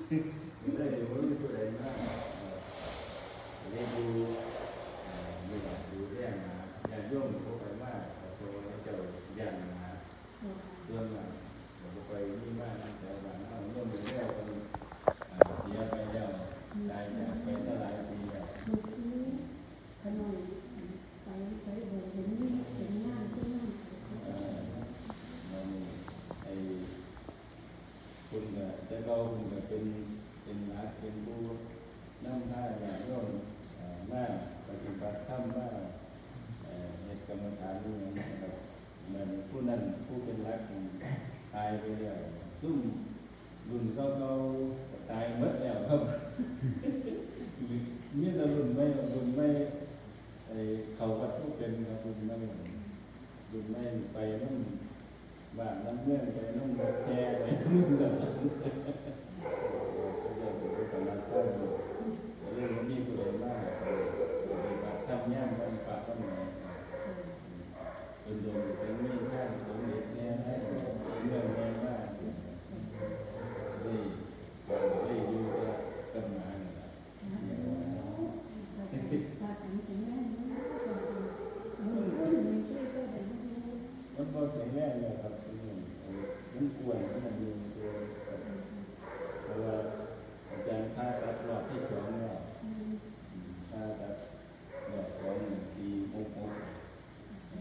ກໍເລີຍບໍ່ມີຜູ້ໃດມາ ເອີ ເຮັດຢູ່ ເອີ ນີ້ລະ ດູແລໝາ. ຍາດໂຍມບໍ່ຄ່ອຍມາ ເພາະວ່າເຂົາເຈົ້າຢ້ານໝາ. ສ່ວນມາກກໍບໍ່ຄ່ອຍມີມານຳແຖວບ້ານເຮົາ. ໂຍມແລ້ວເພິ່ນ ເອີ ເສຍໄປແລ້ວ ຕາຍຈາກໄປມາຫຼາຍປີແລ້ວ. ຂະນ້ອຍໄປໃສບໍ່ເຫັນມີຜົນງານຄືງານ. ເອີ ບາດນີ້ໄອ້ ເພິ່ນກໍ ແຕ່ເກົ່າເພິ່ນກໍເປັນ ເປັນຫຼັກ ເປັນຜູ້ນຳພາຍາດໂຍມ ເອີ ມາປະຕິບັດທຳ ມາ ເອີ ເຮັດກຳມະຖານອີ່ຫຍັງ. ແລ້ວບັດນີ້ຜູ້ນັ້ນ ຜູ້ເປັນຫຼັກນີ້ຕາຍໄປແລ້ວ ຊຸມ ລຸ້ນເກົ່າໆກໍຕາຍໝົດແລ້ວຄັບ. ມີແຕ່ລຸ້ນໃໝ່ ລຸ້ນໃໝ່ ໄອ້ ເຂົ້າວັດບໍ່ເປັນຄັບ. ລຸ້ນໃໝ່ ລຸ້ນໃໝ່ໄປນຳບ້ານນຳເມືອງ ໄປນຳລົດແຫ່ ໄປນຳ ເຂົາເຈົ້າໄປປະຕິບັດທຳຢູ່ ກໍເລີຍບໍ່ມີຜູ້ໃດມາປະຕິບັດທຳຍາມວັນພະວັນແມ່. ເອີ ດົນໆ ຈັ່ງມີງານສຳເລັດແດ່ ໃຫ້ເມືອງແດ່ມາ. ໄດ້ ໄດ້ຢູ່ກັບ ກັບໝານີ້ລະ. ມັນບໍ່ແຂງແຮງແລ້ວຄັບ ມັນ ມັນກວນ ມັນຍັງມີສ່ວນ ເພາະວ່າອາຈານຜ່າຕັດຮອບທີສອງແລ້ວ ອືມ ຜ່າຕັດ ຮອບສອງນີ້ປີຫົກຫົກ ເອີ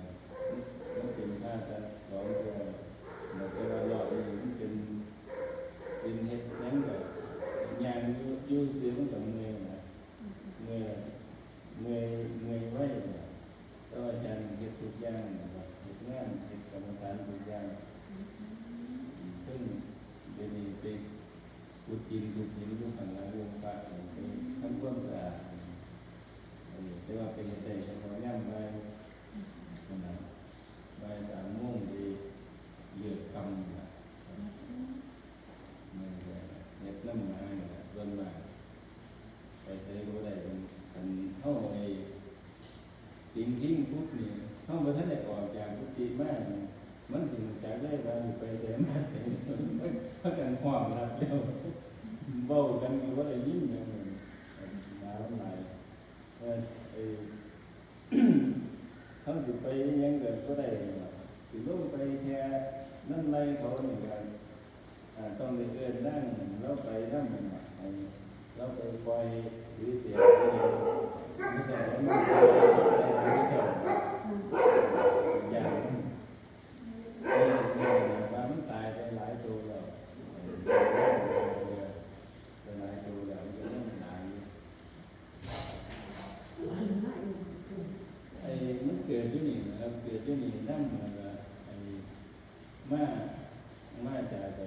ມັນເປັນຜ່າຕັດສອງເທື່ອ ແຕ່ວ່າຮອບນີ້ມັນເປັນ ເປັນເຮັດຫຍັງກໍຍ່າງຢູ່ ຢູ່ຊື່ມັນກໍເມື່ອຍນະ ເມື່ອຍ ເມື່ອຍ ເມື່ອຍໄວນະ. ແຕ່ວ່າອາຈານເຮັດທຸກຢ່າງນະ ເຮັດງານ ເຮັດກຳມະຖານທຸກຢ່າງ ເຊິ່ງດຽວນີ້ໄປ ຂຸດຫີນ ຂຸດຫີນຢູ່ຂ້າງຫຼັງໂຮງພະ ໄປທຳຄວາມສະອາດ. ເອີ ແຕ່ວ່າໄປເຮັດໄດ້ສະເພາະຍາມບ່າຍ ນັ້ນນະ ບ່າຍສາມໂມງໄປເລີກຄ່ຳນະ. ເຮັດນຳໝານີ້ລະ ສ່ວນມາກໄປໃສກໍບໍ່ໄດ້. ຄັນເຮົາໄດ້ ຕິງພິງປຸບນີ້ ເຮົາບໍ່ທັນໄດ້ອອກຈາກກຸຕິມານີ້ ມັນຊິຮູ້ຈັກເລີຍວ່າຊິໄປໃສມາໃສ. ມັນພາກັນຮ້ອງຮັບແລ້ວ ເວົ້າກັນກໍບໍ່ໄດ້ຍິນຫຍັງ. ໝາມັນຫຼາຍ ເອີ ເອີ ເຮົາຊິໄປຫຍັງກໍບໍ່ໄດ້ດອກ ຊິລົງໄປແຄ່ນຳໄລ່ເຂົານີ້ກໍ ອ່າ ຕ້ອງໄດ້ເອີ້ນນາງລາວໄປນຳ ໃຫ້ລາວໄປປ່ອຍຖືເສດ ບໍ່ຊັ້ນແລ້ວມັນໄປໄດ້ນຳເຈົ້າ ຢ້ານມັນ ເອີ ວ່າມັນຕາຍໄປຫຼາຍໂຕແລ້ວ ໄປຫຼາຍໂຕແລ້ວ ມັນກໍຍັງຫຼາຍຢູ່. ໄອ້ ມັນເກີດຢູ່ນີ້ນະຄັບ ເກີດຢູ່ນີ້ນຳ ແລ້ວກໍໄອ້ ມາ ມາຈາກໄອ້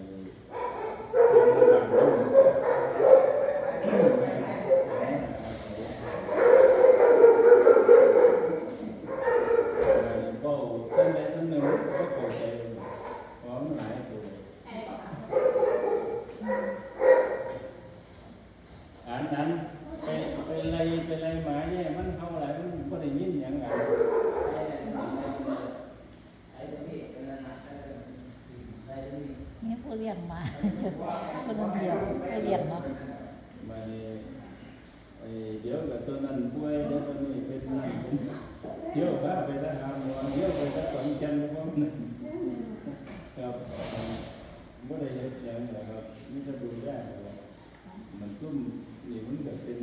ເວົ້າສ່ຳໃດສ່ຳໜຶ່ງ ບໍ່ເຂົ້າໃຈ ເພາະວ່າມັນຫຼາຍໂຕ. ອັນ ອັນ ໄປ ໄປໄລ່ ໄປໄລ່ໝາແຍ່ມັນເຫົ່າຫຼາຍ ມັນບໍ່ໄດ້ຍິນຫຍັງ. ອັນ ມີຜູ້ລ້ຽງໝາ ຜູ້ໜຶ່ງດຽວ ຜູ້ລ້ຽງເນາະ. ບາດນີ້ ໄອ້ ດຽວກໍຕົວນັ້ນປ່ວຍ ດຽວຕົວນີ້ເປັນນັ້ນ ດຽວພາໄປແຕ່ຫາໝໍ ດຽວໄປແຕ່ຂອນແກ່ນ ພວກນັ້ນ ຄັບ. ບໍ່ໄດ້ເຮັດຫຍັງດອກຄັບ ມີແຕ່ດູແລ. ມັນ ຊຸມນີ້ມັນກໍເປັນ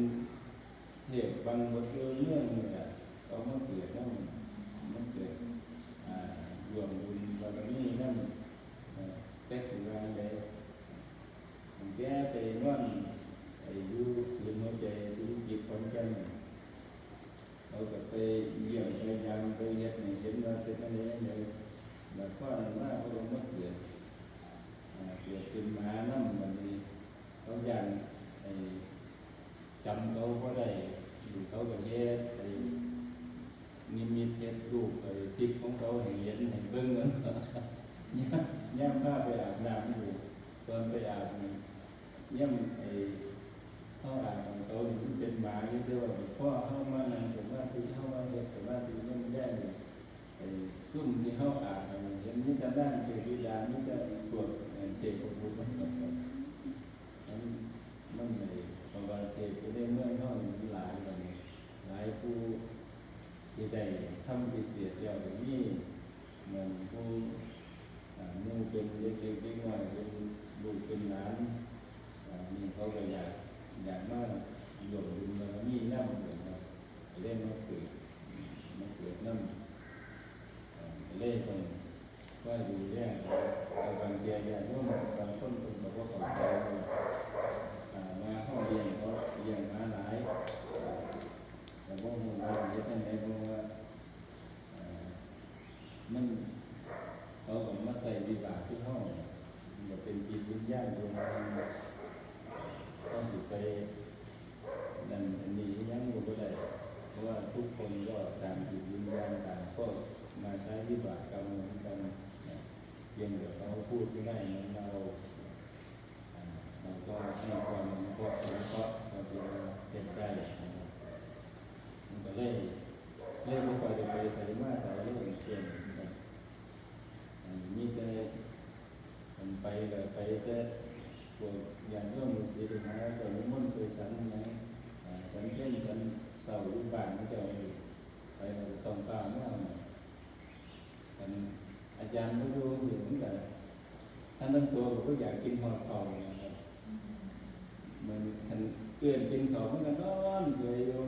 ເທບບັງບົດເລື່ອງນີ້ແຫຼະ ເອົາມາເປີດນຳ ມາເປີດ ອ່າ ຮ່ວມບຸນບາລະມີນຳ. ເອີ ແຈັກຊິວ່າຈັ່ງໃດ ຕັ້ງແຕ່ໄປນອນ ໄປຢູ່ສູນຫົວໃຈ ສູນຈິດຂອນແກ່ນ ເຂົາກໍໄປຢ້ຽມໄປຢາມ ໄປເຮັດໃຫ້ເຫັນວ່າເປັນຈັ່ງໃດຈັ່ງໃດ. ບາດພໍນັ້ນມາ ເຂົາກໍມາເກີດ ເກີດເປັນໝານຳ. ບາດນີ້ເຂົາຢ້ານ ໄອ້ ຈຳເຂົາບໍ່ໄດ້ ເຂົາກໍເຮັດ ໄອ້ ນິມິດ ເຮັດຮູບ ໄອ້ ທິດຂອງເຂົາໃຫ້ເຫັນໃຫ້ເບິ່ງ. ຍາມ ຍາມພາໄປອາບນ້ຳຢູ່ ຕອນໄປອາບນີ້ ຍາມ ໄອ້ ເຮົາອາບໃຫ້ເຂົານີ້ ມັນເປັນໝາຢູ່ ແຕ່ວ່າພໍເຮົາມານັ່ງສະມາທິ ເຮົາມາເຮັດສະມາທິ ມັນແລ້ວນີ້ ໄອ້ ຊຸມທີ່ເຮົາອາບໃຫ້ເຫັນ ມີແຕ່ນາງເທບທິດາ ມີແຕ່ພວກ ເອີ ເທບພະບຸດ ມັນ ມັນ ຫຼານ ເອີ ນີ້ເຂົາກໍຢາກ ຢາກມາຮ່ວມບຸນບາລະມີນຳ ເພິ່ນວ່າ ກໍເລີຍມາເປີດ ມາເປີດນຳ ເອີ ກໍເລີຍຕ້ອງ ຄອຍດູແລ ແລ້ວບາງເທື່ອຍາດໂຍມບາງຄົນເພິ່ນກໍບໍ່ເຂົ້າໃຈວ່າ ອ່າ ວ່າເຮົາລ້ຽງເຂົາ ລ້ຽງໝາຫຼາຍ ກໍບໍ່ຮູ້ວ່າເຮັດຈັ່ງໃດ ເພາະວ່າ ເອີ ມັນ ເຂົາກໍມາໃຊ້ວິບາກຄືເຮົາ ມັນກໍເປັນຈິດວິນຍານດວງໜຶ່ງ ເຮົາຊິໄປ ນັ້ນອັນນີ້ອີ່ຫຍັງກໍບໍ່ໄດ້ ເພາະວ່າທຸກຄົນກໍຕາມຈິດວິນຍານ ຕ່າງກໍມາໃຊ້ວິບາກກຳເໝືອນກັນ ພຽງແຕ່ເຂົາພູດຢູ່ໃນນັ້ນເອົາ ເຮົາກໍໃຫ້ຄວາມອະນຸເຄາະສົງເຄາະ ເທົ່າທີ່ວ່າເຮັດໄດ້ ມັນກໍເລີຍ ເລີຍບໍ່ຄ່ອຍໄດ້ໄປໃສມາໃສເລີຍ ເປັນ ອັນ ມີແຕ່ ອັນ ໄປກໍໄປແຕ່ພວກຍາດໂຍມລູກສິດລູກຫາ ເຈົ້ານິມົນຊ່ວຍສັນຫຍັງ ອາ ສັນເພັນສັນເຊົ້າຢູ່ບ້ານເຂົາເຈົ້າ ໄປກໍຕ້ອງຟ້າວມາ ຄັນອາຈານບໍ່ຢູ່ ມັນກໍ ຄັນທັງໂຕກໍບໍ່ຢາກກິນຮອດເຂົ້ານະຄັບ ມັນ ຄັນເອີ້ນກິນເຂົ້າ ມັນກໍນອນເສຍຢູ່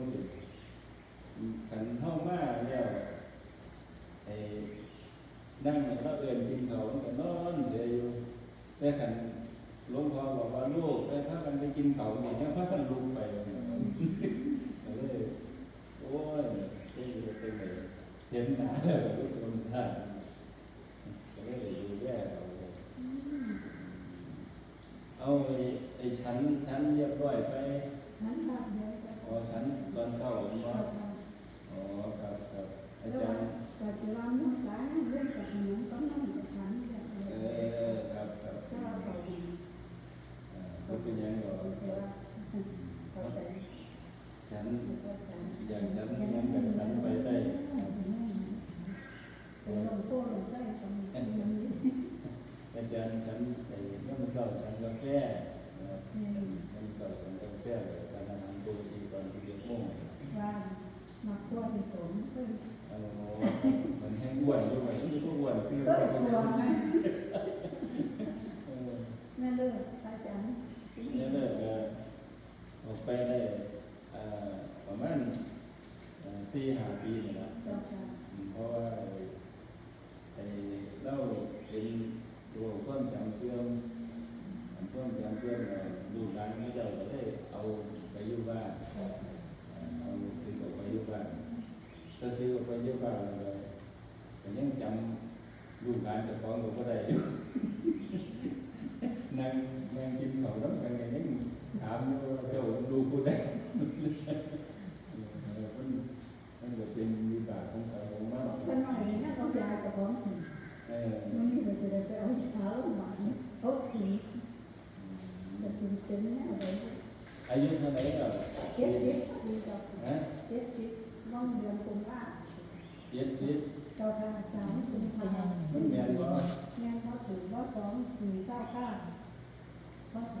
ຄັນເຮົາມາແລ້ວ ໄອ້ ນັ່ງແລ້ວເອີ້ນກິນເຂົ້າ ມັນກໍນອນເສຍຢູ່ ແຕ່ຄັນຫຼວງພໍ່ບອກວ່າ ລູກ ໄປພາກັນໄປກິນເຂົ້ານີ້ ຍັງພາກັນລຸກໄປ ກໍເລີຍ ໂອ້ຍ ເຮັດຈັ່ງໃດ ເຫັນໜ້າແລ້ວກໍສົງສານ ກໍເລີຍໄດ້ດູແລເຂົາ ເອົາ ໄອ້ ໄອ້ ສັນ ສັນຮຽບຮ້ອຍໄປ? ສັນບາດດຽວ ອໍ ສັນຕອນເຊົ້າແມ່ນບໍ່? ອໍ ຄັບ ຄັບ ອາຈານ ກໍຊິວ່າມື້ສາຍເຮົາຮຽນກັບຂະໜົມກັບນມກັບສັນ ເອີ ຄັບ ຄັບ ແຕ່ວ່າເຂົ້າ ເອີ ບໍ່ເປັນຫຍັງດອກ ເຂົ້າໃຈ ສັນ ຢາກສັນຫຍັງກໍສັນໄປໄດ້ ເປັນລົມໂພລົມໄຊຂອງມັນ ອາຈານສັນ ໄອ້ ຍາມເຊົ້າສັນກາແຟນະຄັບ ອືມ ຍາມເຊົ້າສັນກາແຟ ແລ້ວກໍສັນອາຫານປົກກະຕິຕອນສິບເອັດໂມງ ວ່າມັກຕົວທີ່ສຸດ ໂອ້ ມັນແຮງອ້ວນຢູ່ ມັນຄືບໍ່ອ້ວນຄື ເອີ ແມ່ນເດີ ອາຈານ ແມ່ນເດີ ກໍອອກໄປໄດ້ ເອີ ປະມານ ເອີ ສີ່ຫ້າປີນີ້ລະ ເຈົ້າຄ່ະ ເພາະວ່າ ໄອ້ ລາວເປັນໂລກຄວາມຈຳເສື່ອມ ອັນຄວາມຈຳເສື່ອມ ລູກຫຼານເຂົາເຈົ້າກໍເລີຍເອົາໄປຢູ່ບ້ານ ເອົາລູກສິດອອກໄປຢູ່ບ້ານ ແຕ່ສິດອອກໄປຢູ່ບ້ານແລ້ວກໍ ກໍຍັງຈຳລູກຫຼານເຈົ້າຂອງກໍບໍ່ໄດ້ຢູ່ ນັ່ງ ນັ່ງກິນເຂົ້ານຳກັນກໍຍັງຖາມຢູ່ວ່າ ເຈົ້າລູກຜູ້ໃດ? ເອີ ມັນ ມັນກໍເປັນວິບາກຂອງໃຜຂອງມັນ ເພິ່ນວ່າຢ່າງນັ້ນ ເອົາຢາເຈົ້າຂອງກິນ ເອີ ມື້ນີ້ກໍຊິໄດ້ໄປເອົາຢາໂລງບານ ເອົາກິນ ອືມ ກໍຊິເປັນແນວໃດ? ອາຍຸເທົ່າໃດແລ້ວ? ເຈັດສິບປີເຈົ້າ ຮະ? ເຈັດສິບ ວ່າງເດືອນກຸມພາ ເຈັດສິບ ເຈົ້າຄ່ະ ສາມກຸມພາ ມັນແມ່ນບໍ່? ແມ່ນບໍ່? ຖືກບໍ່? ສອງສີ່ເກົ້າເກົ້າ ພ.ສ.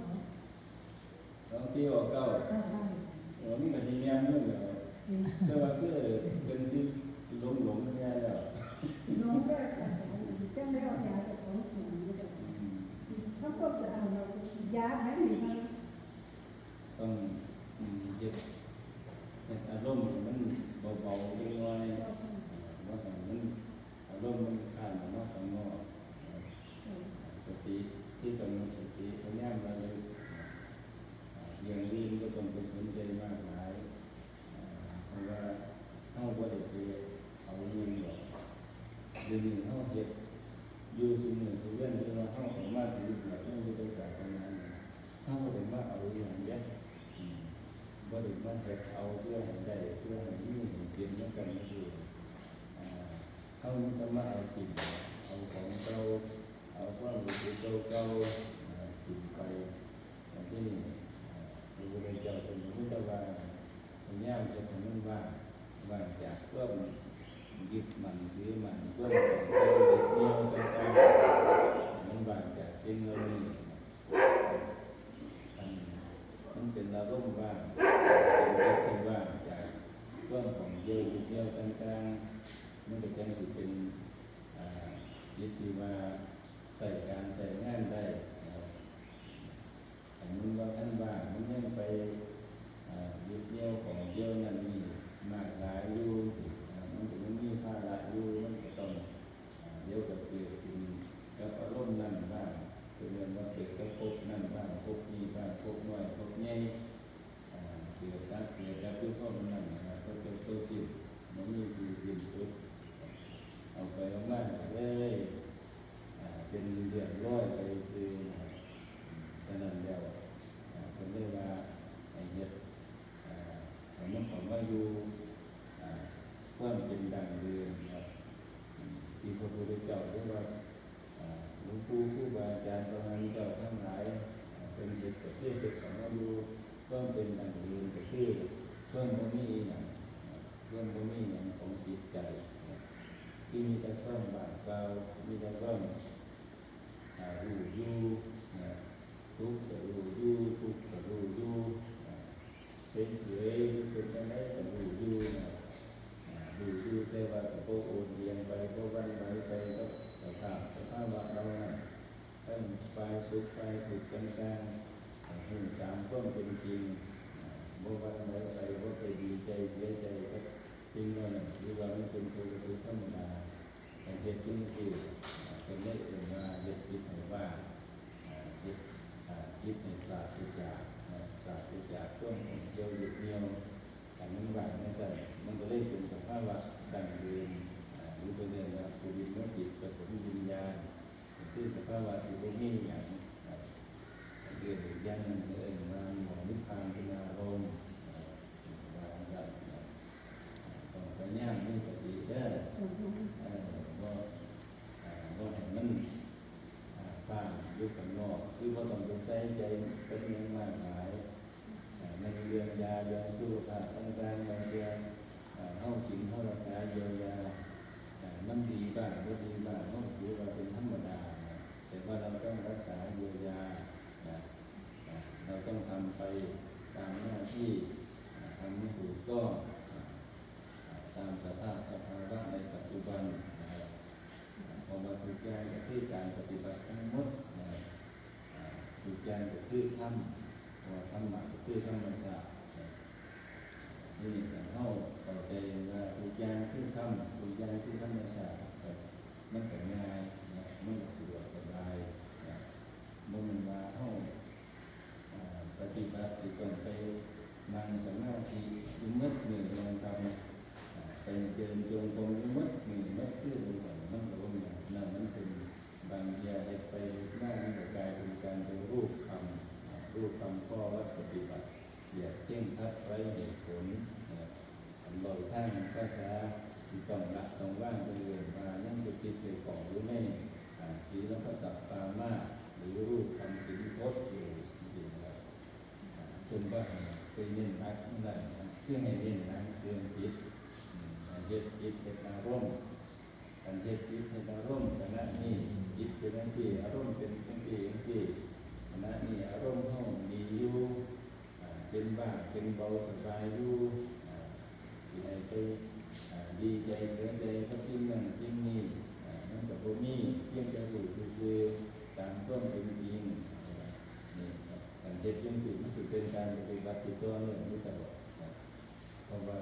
ສອງສີ່ເກົ້າເກົ້າ ເອີ ມັນກໍຊິແມ່ນຢູ່ແຫຼະ ອືມ ແຕ່ວ່າຄືເພິ່ນຊິຫຼົງໆແດ່ແລ້ວ ຫຼົງແລ້ວ ຈັ່ງໄດ້ເອົາຢາເຈົ້າຂອງກິນຢູ່ດອກ ອືມ ເຮົາກໍຈະເອົາຢາໃຜນີ້ ເຮົາຕ້ອງ ອືມ ເຮັດ ເຮັດອາລົມໃຫ້ມັນເບົາໆ ເລັກນ້ອຍ ເອີ ບໍ່ໃຫ້ມັນ ອາລົມມັນຄ້ານອອກມາຂ້າງນອກ ສະຕິ ທີ່ກຳນົດສະຕິພະຍາຍາມລະລຶກ ເລື່ອງອື່ນບໍ່ຕ້ອງໄປສົນໃຈມາກຫຼາຍ ເພາະວ່າເຮົາບໍ່ໄດ້ໄປເອົາອີ່ຫຍັງດອກ ດຽວນີ້ເຮົາເຮັດຢູ່ຊຸມື້ຊຸວຽນ ຫຼືວ່າເຮົາເອົາມາປະຍຸກໃຊ້ໃນພຸດທະສາສະໜານີ້ ເຮົາບໍ່ໄດ້ມາເອົາອີ່ຫຍັງເດ້ ອືມ ບໍ່ໄດ້ມາເຮັດເອົາເພື່ອໃຫ້ໄດ້ ເພື່ອໃຫ້ມີໃຫ້ເປັນນຳກັນ ອາ ເຮົາມີແຕ່ມາເອົາຖິ້ມ ເອົາຂອງເກົ່າ ເອົາຄວາມຮູ້ສຶກເກົ່າໆ ນະ ຖິ້ມໄປ ແລ້ວທີນີ້ ອາ ພະພຸດທະເຈົ້າເພິ່ນກໍມີແຕ່ວ່າ ພະຍາຍາມເຮັດໃຫ້ມັນວ່າງ ວ່າງຈາກຄວາມຍຶດໝັ້ນຖືໝັ້ນ ຄວາມຂອງເກົ່າຍຶດໜ່ຽວຕ່າງໆ ໃຫ້ມັນວ່າງຈາກສິ່ງເຫຼົ່ານີ້ ອັນ ມັນເປັນອາລົມວ່າງ ເປັນຈິດທີ່ວ່າງຈາກຄວາມຂອງເກົ່າຍຶດໜ່ຽວຕ່າງໆ ມັນກໍຈັ່ງຊິເປັນ ອາ ຈິດທີ່ວ່າໃຊ້ການໃຊ້ງານໄດ້ນະຄັບ. ພົບນັ້ນບ້າງ ພົບນີ້ບ້າງ ພົບນ້ອຍ ພົບໃຫຍ່ ອ່າ ເກີດດັບ ເກີດດັບຢູ່ພວກນັ້ນນະ ບໍ່ຈົບບໍ່ສິ້ນ ບໍ່ມີທີ່ສິ້ນສຸດ. ເອົາໄປເອົາມາກໍເລີຍ ອ່າ ເປັນເລື່ອງລອຍໄປຊື່ນະ. ສະນັ້ນແລ້ວ ອ່າ ເພິ່ນເລີຍວ່າໃຫ້ເຮັດ ອ່າ ໃຫ້ມັນເຂົ້າມາຢູ່ ອ່າ ຄວາມເປັນດັ້ງເດີມນະ ທີ່ພະພຸດທະເຈົ້າ ຫຼືວ່າ ອ່າ ຫຼວງປູ່ຄູບາອາຈານ ພະອະຫັນເຈົ້າທັງຫຼາຍ ອ່າ ເພິ່ນເຮັດກໍຄືເຮັດເຂົ້າມາຢູ່ຄວາມເປັນດັ້ງເດີມ ກໍຄືຄວາມບໍ່ມີອີ່ຫຍັງ ຄວາມບໍ່ມີຫຍັງຂອງຈິດໃຈ ຄືມີແຕ່ຄວາມວ່າງເປົ່າ ມີແຕ່ຄວາມ ອ່າ ຮູ້ຢູ່ນະ ສຸກກໍຮູ້ຢູ່ ທຸກກໍຮູ້ຢູ່ນະ ເສີຍໆ ຫຼືເປັນຈັ່ງໃດກໍຮູ້ຢູ່ນະ ອ່າ ຮູ້ຢູ່ ແຕ່ວ່າກໍບໍ່ໂອນອຽງໄປ ບໍ່ຫວັ່ນໄຫວໄປກັບສະພາບສະພາວະເຫຼົ່ານັ້ນ ທັງຝ່າຍສຸກຝ່າຍທຸກຕ່າງໆ ຮູ້ຕາມຄວາມເປັນຈິງ ອ່າ ບໍ່ຫວັ່ນໄຫວໄປ ບໍ່ໄປດີໃຈເສຍໃຈກັບສິ່ງເຫຼົ່ານັ້ນ ຖືວ່າມັນເປັນປົກກະຕິທຳມະດາ. ການເຮັດຈິງຄື ເພິ່ນເລີຍເອີ້ນວ່າເຮັດຈິດໃຫ້ວ່າງ ເຮັດຈິດໃຫ້ປາສະຈາກ ປາສະຈາກຄວາມຂ້ອງຂ້ຽວຍຶດໜ່ຽວ. ຄັນມັນວ່າງຈັ່ງຊັ້ນ ມັນກໍເລີຍເປັນສະພາວະດັ້ງເດີມ ຫຼືເພິ່ນເອີ້ນວ່າ ປະວິນຍະຈິດປະຖົມວິນຍານ ກໍຄືສະພາວະທີ່ບໍ່ມີຫຍັງ. ເອີ້ນອີກຢ່າງໜຶ່ງ ເອີ້ນວ່າໜໍ່ນິບພານເປັນອາລົມ ວ່າຈັ່ງຊັ້ນ. ຕ້ອງພະຍາຍາມມີສະຕິເດີ ເອີ ບໍ່ ເອີ ບໍ່ໃຫ້ມັນ ອ່າ ຄ້າງຢູ່ຂ້າງນອກ ຄືບໍ່ຕ້ອງໄປໃສ່ໃຈກັບຫຍັງມາກຫຼາຍ ອ່າ ໃນເລື່ອງຢາເລື່ອງສຸຂະພາບຕ່າງໆ ບາງເທື່ອ ອ່າ ເຮົາກິນ ເຮົາຮັກສາຢຽວຢາ ອ່າ ມັນດີບ້າງ ບໍ່ດີບ້າງ ເຮົາຖືວ່າເປັນທຳມະດາ ແຕ່ວ່າເຮົາຕ້ອງຮັກສາຢຽວຢານະ ອ່າ ເຮົາຕ້ອງທຳໄປຕາມໜ້າທີ່ ອ່າ ທຳໃຫ້ຖືກຕ້ອງ ອ່າ ອ່າ ຕາມສະພາບສະພາວະໃນປັດຈຸບັນນະ ເພາະວ່າທຸກຢ່າງກໍຄືການປະຕິບັດທັງໝົດນະ ອ່າ ທຸກຢ່າງກໍຄືທຳ ເພາະວ່າທຳມະກໍຄືທຳມະຊາດນະ. ທີນີ້ຖ້າເຮົາເຂົ້າໃຈວ່າທຸກຢ່າງຄືທຳ ທຸກຢ່າງຄືທຳມະຊາດ ກໍມັນກໍງ່າຍນະ ມັນກໍສະດວກສະບາຍນະ. ບໍ່ແມ່ນວ່າເຮົາ ອ່າ ປະຕິບັດທີ່ຕ້ອງໄປນັ່ງສະມາທິຢູ່ໝົດມື້ນອນກຳ ອ່າ ໄປເດີນຈົງກົມຢູ່ໝົດມື້ໝົດຄືນ ມັນກໍບໍ່ແມ່ນ. ນັ້ນມັນເປັນບາງເທື່ອເຮັດໄປເຮັດມາ ມັນກໍກາຍເປັນການເປັນຮູບຄຳ ອ່າ ຮູບຄຳຂໍ້ວັດປະຕິບັດ ແບບເຄັ່ງຄັດໄຮ້ເຫດຜົນນະ. ຄັນເວົ້າທາງພາສາທີ່ຕ້ອງລະຕ້ອງວາງ ເພິ່ນເອີ້ນວ່າຍັງໄປຕິດໄປເກາະຢູ່ໃນ ອ່າ ສີລະປະຕະປາມາດ ຫຼື ຮູບຄຳສີນກົດຢູ່ຈັ່ງຊີ້ນະ. ເພິ່ນບໍ່ໃຫ້ໄປເນັ້ນໜັກທາງນັ້ນ ຄືໃຫ້ເນັ້ນໜັກເລື່ອງຈິດ ການເຮັດຈິດເຮັດອາລົມ ການເຮັດຈິດເຮັດອາລົມ. ຂະນະນີ້ຈິດເປັນຈັ່ງຊີ້ ອາລົມເປັນຈັ່ງຊີ້ຈັ່ງຊີ້ ຂະນະນີ້ອາລົມເຮົາດີຢູ່ ອ່າ ເປັນວ່າງເປັນເບົາສະບາຍຢູ່ ອ່າ ຊິໃຫ້ໄປ ອ່າ ດີໃຈເສຍໃຈກັບສິ່ງນັ້ນສິ່ງນີ້ ອ່າ ມັນກໍບໍ່ມີ ພຽງແຕ່ຮູ້ຊື່ໆຕາມຄວາມເປັນຈິງ. ນີ້ ການເຮັດຈັ່ງຊີ້ ມັນຊິເປັນການປະຕິບັດທີ່ຕໍ່ເນື່ອງຢູ່ຕະຫຼອດນະ ເພາະວ່າ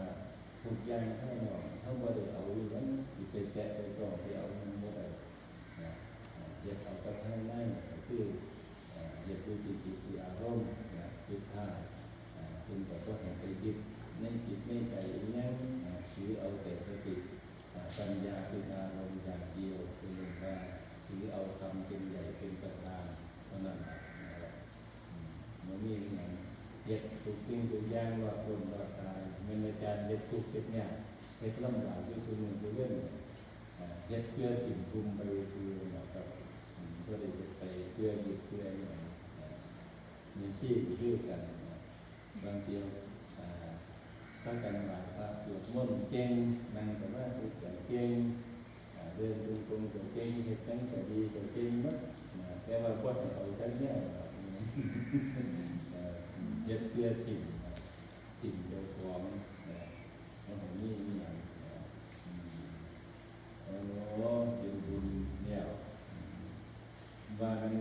ທຸກຢ່າງພາຍນອກເຮົາບໍ່ໄດ້ເອົາ ມັນຊິໄປແຕະໄປຕ້ອງ ໄປເອົາມັນບໍ່ໄດ້ນະ. ເຮັດເອົາກັບພາຍໃນ ກໍຄື ເຮັດຢູ່ທີ່ຈິດທີ່ອາລົມນະ ສຸດທ້າຍ ເພິ່ນກໍບໍ່ໃຫ້ໄປຍຶດໃນຈິດໃນໃຈອີ່ຫຍັງນະ ຖືເອົາແຕ່ສະຕິ ປັນຍາເປັນອາລົມຢ່າງດຽວ ເພິ່ນເອີ້ນວ່າຖືເອົາທຳເປັນໃຫຍ່ເປັນປະທານເທົ່ານັ້ນນະ. ບໍ່ມີຫຍັງ ເຮັດທຸກສິ່ງທຸກຢ່າງລອດລົ້ນລອດຕາຍ ແມ່ນອາຈານເຮັດທຸກເຮັດຍາກ ເຮັດລຳບາກຢູ່ຊຸມື້ຊຸເວັນ ເຮັດເພື່ອຖິ້ມທຸ່ມໄປຊື່ໆ ບໍ່ໄດ້ເຮັດໄປເພື່ອຍຶດເພື່ອຫຍັງ. ແມ່ຊີກໍຄືກັນ ບາງເທື່ອ ອ່າ ພາກັນໄຫວ້ພະສວດມົນເກັ່ງ ນັ່ງສະມາທິກໍເກັ່ງ ອ່າ ເດີນຈົງກົມກໍເກັ່ງ ເຮັດຫຍັງກໍດີກໍເກັ່ງໝົດນະ ແຕ່ວ່າບໍ່ໄດ້ເອົາຈັກແນວດອກ ເອີ ເຮັດເພື່ອຖິ້ມ ຖິ້ມເຈົ້າຂອງນະ ບໍ່ໃຫ້ມີອີ່ຫຍັງນະ. ອືມ ໂອ້ ເປັນບຸນແລ້ວ ວ່າກັນ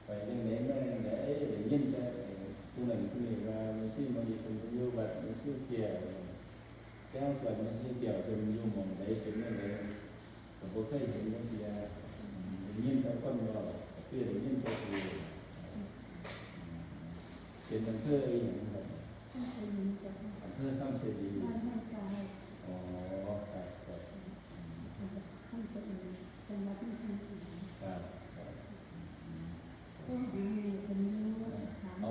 ໄປຈັ່ງໃດມາຈັ່ງໃດ ໄດ້ຍິນແຕ່ຜູ້ນັ້ນຜູ້ນີ້ວ່າ ແມ່ຊີມະລິເພິ່ນໄປຢູ່ວັດແມ່ຊີແກ້ວ ແຕ່ວ່າແມ່ຊີແກ້ວເພິ່ນຢູ່ໝ່ອງໃດ ເປັນແນວໃດ ກໍບໍ່ເຄີຍເຫັນຈັກເທື່ອ ໄດ້ຍິນແຕ່ຄົນເວົ້າ ກໍຄືໄດ້ຍິນແຕ່ຊື່. ປັນອຳເພີອີ່ຫຍັງ? ຄຳໄຊລີ ເຈົ້າ ອຳເພີຄຳໄຊລີ ບ້ານຫ້ວຍຊາຍ ອໍ ຄັບ ຄັບ ອືມ ຄຳໄຊລີ ຈັງຫວັດນະຄອນພະນົມ ຄັບ ຄັບ ອືມ ໂທຫາແມ່ເພິ່ນຢູ່ ເອົາ ຖາມ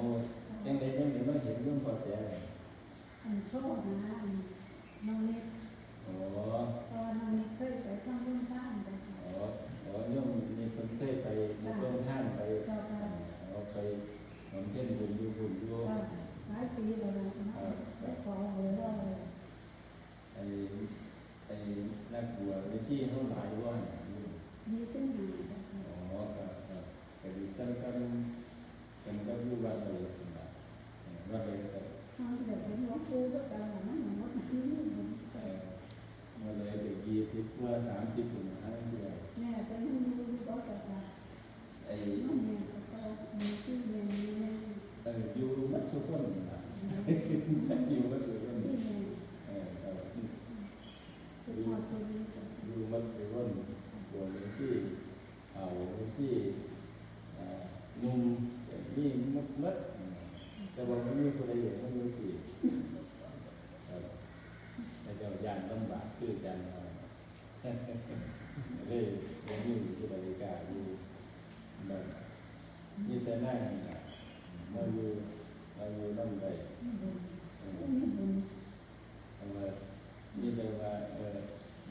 ຈັ່ງໃດຈັ່ງໃດມາເຫັນໂຍມພໍ່ແຕ ອັນໂທຫາອັນນ້ອງນິດ ອໍ ເພາະວ່ານ້ອງນິດເຄີຍໄປທຳໂຮງທານໄປ ອໍ ອໍ ໂຍມນິດເພິ່ນເຄີຍໄປ ເຈົ້າ ໂຮງທານໄປ ເຈົ້າ ເຈົ້າ ອໍ ໄປບຳເພັນບຸນຢູ່ພຸ້ນຢູ່ ເຈົ້າ ຫຼາຍປີແລ້ວນະ ໄປຂໍເບີລາວ ໄອ້ ໄອ້ນັກບວດເວທີເຮົາຫຼາຍຢູ່ຫັ້ນນະ ມີສິບຫ້າ ອໍ ຄັບ ຄັບ ກະດີສ່ຳກັນ ເປັນກັບຢູ່ວັດໃດພຸ້ນລະ ເອີ ວັດໃດກໍ ເຮົາຢາກເປັນຫຼວງปู่ຄືກັນລະ ມັນໝົດ ເອີ ວັດໃດກໍຊາວກວ່າ ສາມສິບພຸ້ນລະ ຫາລາງເທື່ອ ແມ່ກໍຍັງຢູ່ຢູ່ບໍ່ເຈົ້າຄ່ະ ໄອ້ ມັນແມ່ນກໍເກົ່າ ມີຊື່ແມ່ນຢູ່ແມ່ນ ເອີ ຢູ່ໝົດທຸກຄົນລະ ຢູ່ໝົດທຸກຄົນ ເອີ ເອີ ຢູ່ໝົດທຸກຄົນ ບວກເປັນທີ່ ເຖົ້າ ເປັນທີ່ ອ່າ ໜຸ່ມ ມີໝົດ ແຕ່ວ່າບໍ່ມີຜູ້ໃດຢາກມາຢູ່ທີ່ ເອີ ເຂົາເຈົ້າຢ້ານລຳບາກຄືກັນ ເລີຍບໍ່ມີຜູ້ໃດກ້າຢູ່ ບັດມີແຕ່ນາງນັ້ນລະ ມາຢູ່ ມາຢູ່ນຳໄດ້ ເອີ ເອີ ມີແຕ່ວ່າ ເອີ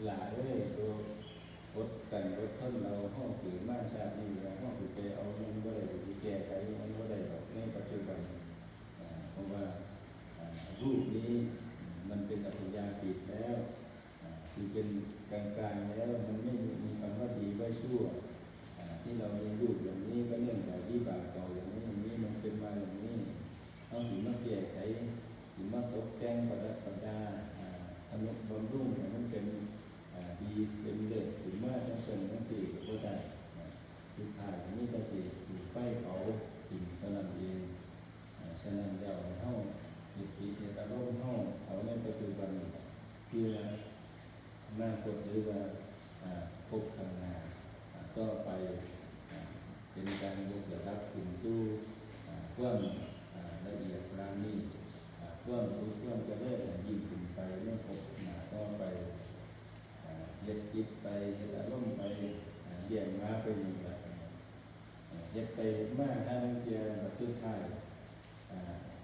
ຫຼ້າເອີຍ ໂຕອົດກັ້ນອົດທົນເອົາ ເຮົາເກີດມາຊາດນີ້ແລ້ວ ເຮົາຊິໄປເອົາມັນບໍ່ໄດ້ ຊິແກ້ໄຂມັນບໍ່ໄດ້ດອກໃນປັດຈຸບັນ ເພາະວ່າ ອາ ໂລກນີ້ມັນເປັນອັບພະຍາກະຕິແລ້ວ ອາ ທີ່ເປັນກາງໆແລ້ວ ມັນໄມ່ມີຄຳວ່າດີແລະຊົ່ວ ອາ ທີ່ເຮົາມີລູກຢ່າງນີ້ ກໍເນື່ອງຈາກວິບາກເກົ່າຢ່າງນີ້ ມັນເປັນມາຢ່າງນີ້ ເຮົາຊິມາແກ້ໄຂ ຊິມາຕົກແຕ່ງປະດັບປະດາ ອາ ທະນຸບຳລຸງໃຫ້ມັນເປັນ ອາ ດີເປັນເລີດຂຶ້ນມາຈັ່ງຊັ້ນຈັ່ງຊີ້ກໍບໍ່ໄດ້ ອາ ສຸດທ້າຍມີແຕ່ຊິຈູດໄຟເຜົາຖິ້ມເທົ່ານັ້ນເອງ. ອາ ສະນັ້ນແລ້ວ ໃຫ້ເຮົາເຮັດຈິດເຮັດອາລົມເຮົາເອົາໃນປັດຈຸບັນນີ້ ເພື່ອອະນາຄົດ ຫຼືວ່າ ອາ ພົບຂ້າງໜ້າ ອາ ຕໍ່ໄປ ອາ ເປັນການຍົກລະດັບຂຶ້ນສູ່ ອາ ຄວາມ ອາ ລະອຽດປານີດ ອາ ຄວາມສຸກຄວາມຈະເລີນໃຫ້ຍິ່ງຂຶ້ນໄປໃນພົບໜ້າຕໍ່ໄປ ອາ ເຮັດຈິດໄປ ເຮັດອາລົມໄປ ອາ ລ້ຽງໝາໄປນີ້ລະ ເຮັດໄປເຮັດມາ ຫາລາງເທື່ອບັດສຸດທ້າຍ ອາ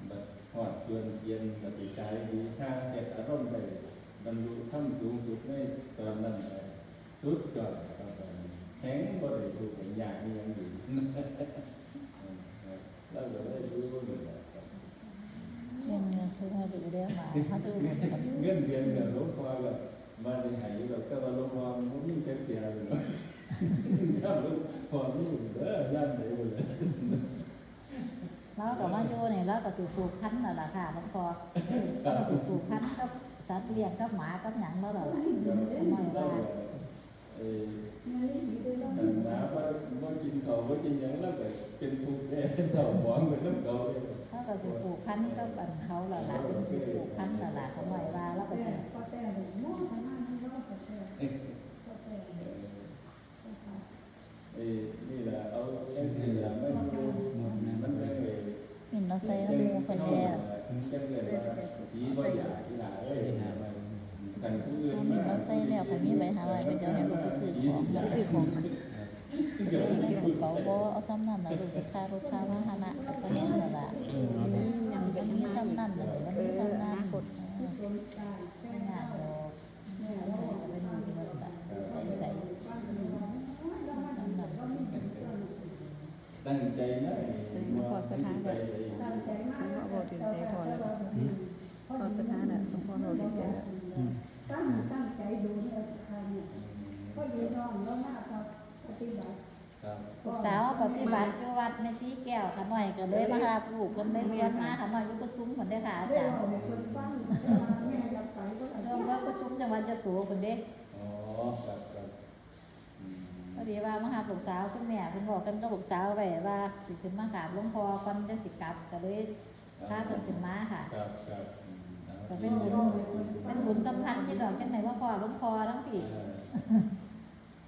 ບັດຮອດສ່ວນກຽນ ບັດໄປຈ່າຍບູຊາ ເຮັດອາລົມໄປ ບັນລຸທຳສູງສຸດໃນຕອນນັ້ນ ສຸດຍອດແລ້ວຄັບ ແຮງບໍ່ໄດ້ທຸກໄດ້ຍາກອີ່ຫຍັງອີກ ລາວກໍເລີຍຢູ່ນີ້ແຫຼະຄັບ ເງິນເດືອນເພິ່ນໃຫ້ດີເດ້ ມາ ເຮົາຖືກ ເງິນເດືອນກໍຫຼວງພໍ່ກໍມາໄດ້ໃຫ້ຢູ່ດອກ ແຕ່ວ່າຫຼວງພໍ່ມັນບໍ່ມີຈັກເທື່ອເລີຍເນາະ ຍາມຫຼວງພໍ່ມີເດີ ຍາມໃດບໍ່ເລີຍ ລາວກໍມາຢູ່ນີ້ ລາວກໍຊິຜູກພັນແລ້ວລະຄ່ະ ຫຼວງພໍ່ ລາວກໍຊິຜູກພັນກັບສັດລ້ຽງ ກັບໝາກັບຫຍັງລາວແລ້ວລະ ນ້ອຍວ່າ ເອີ ອັນໝາບໍ່ ບໍ່ກິນເຂົ້າບໍ່ກິນຫຍັງ ລາວກໍເປັນທຸກແດ່ ເສົ້າໝອງໄປນຳເຂົາເດ້ ເຮົາກໍຊິຜູກພັນກັບອັນເຂົາແລ້ວລະ ເປັນຜູ້ຜູກພັນແລ້ວລະ ຂ້ານ້ອຍວ່າ ລາວກໍຊິ ພໍ່ແຕ່ ພໍ່ແຕ່ ພໍ່ແຕ່ ເອີ ນີ້ລະ ເອົາຈັ່ງຊີ້ລະ ມັນຢູ່ ມັນໄດ້ ມິນເອົາໃສ່ນຳໝູ່ເພິ່ນແດ່ ເອົາມິນເອົາໃສ່ແລ້ວ ຄັນມີໃບຫ້າຮ້ອຍ ເພິ່ນຈະໃຫ້ລູກໄປຊື້ຂອງ ຊື້ຂອງ ໃນກະເປົາບໍ່ ເອົາຊ່ຳນັ້ນລະ ລູກ ຄ່າລົດຄ່າພາຫະນະ ກໍພໍແຮງແລ້ວລະ ມັນມີຊ່ຳນັ້ນ ມັນມີຊ່ຳນັ້ນ ເອີ ບໍ່ຍາກດອກ. ຕັ້ງໃຈມານີ້ ເອີ ພໍ່ສະຖານ ເອີ ພໍ່ເວົ້າຖືກໃຈພໍ່ແລ້ວ ພໍ່ສະຖານ ຫຼວງພໍ່ເວົ້າຖືກໃຈແລ້ວ ອືມ ຕັ້ງ ຕັ້ງໃຈໂດນແລ້ວ ພະຍາຍາມ ລາວມາປະຕິບັດ ລູກສາວປະຕິບັດຢູ່ວັດແມ່ຊີແກ້ວ ຂະນ້ອຍກໍເລີຍມາຮັບລູກ ເພິ່ນເລີຍຊວນມາ ຂະນ້ອຍຢູ່ປະຊຸມພຸ້ນເດ້ອຄ່ະອາຈານ ເພິ່ນເລີຍປະຊຸມຈັງຫວັດຍະໂສພຸ້ນເດ້ ອໍ ຄັບ ຄັບ ອືມ ພໍດີວ່າມາຮັບລູກສາວ ຄຸນແມ່ເພິ່ນເວົ້າກັນກັບລູກສາວໄວ້ວ່າ ຊິຂຶ້ນມາກາບຫຼວງພໍ່ກ່ອນ ຈັ່ງຊິກັບ ກໍເລີຍພາເພິ່ນຂຶ້ນມາຄ່ະ ຄັບ ຄັບ ອືມ ກໍເປັນບຸນ ເປັນບຸນສຳພັນຢູ່ດອກ ຈັ່ງໄດ້ມາພໍ້ຫຼວງພໍ່ທັງພີ້ ເອີ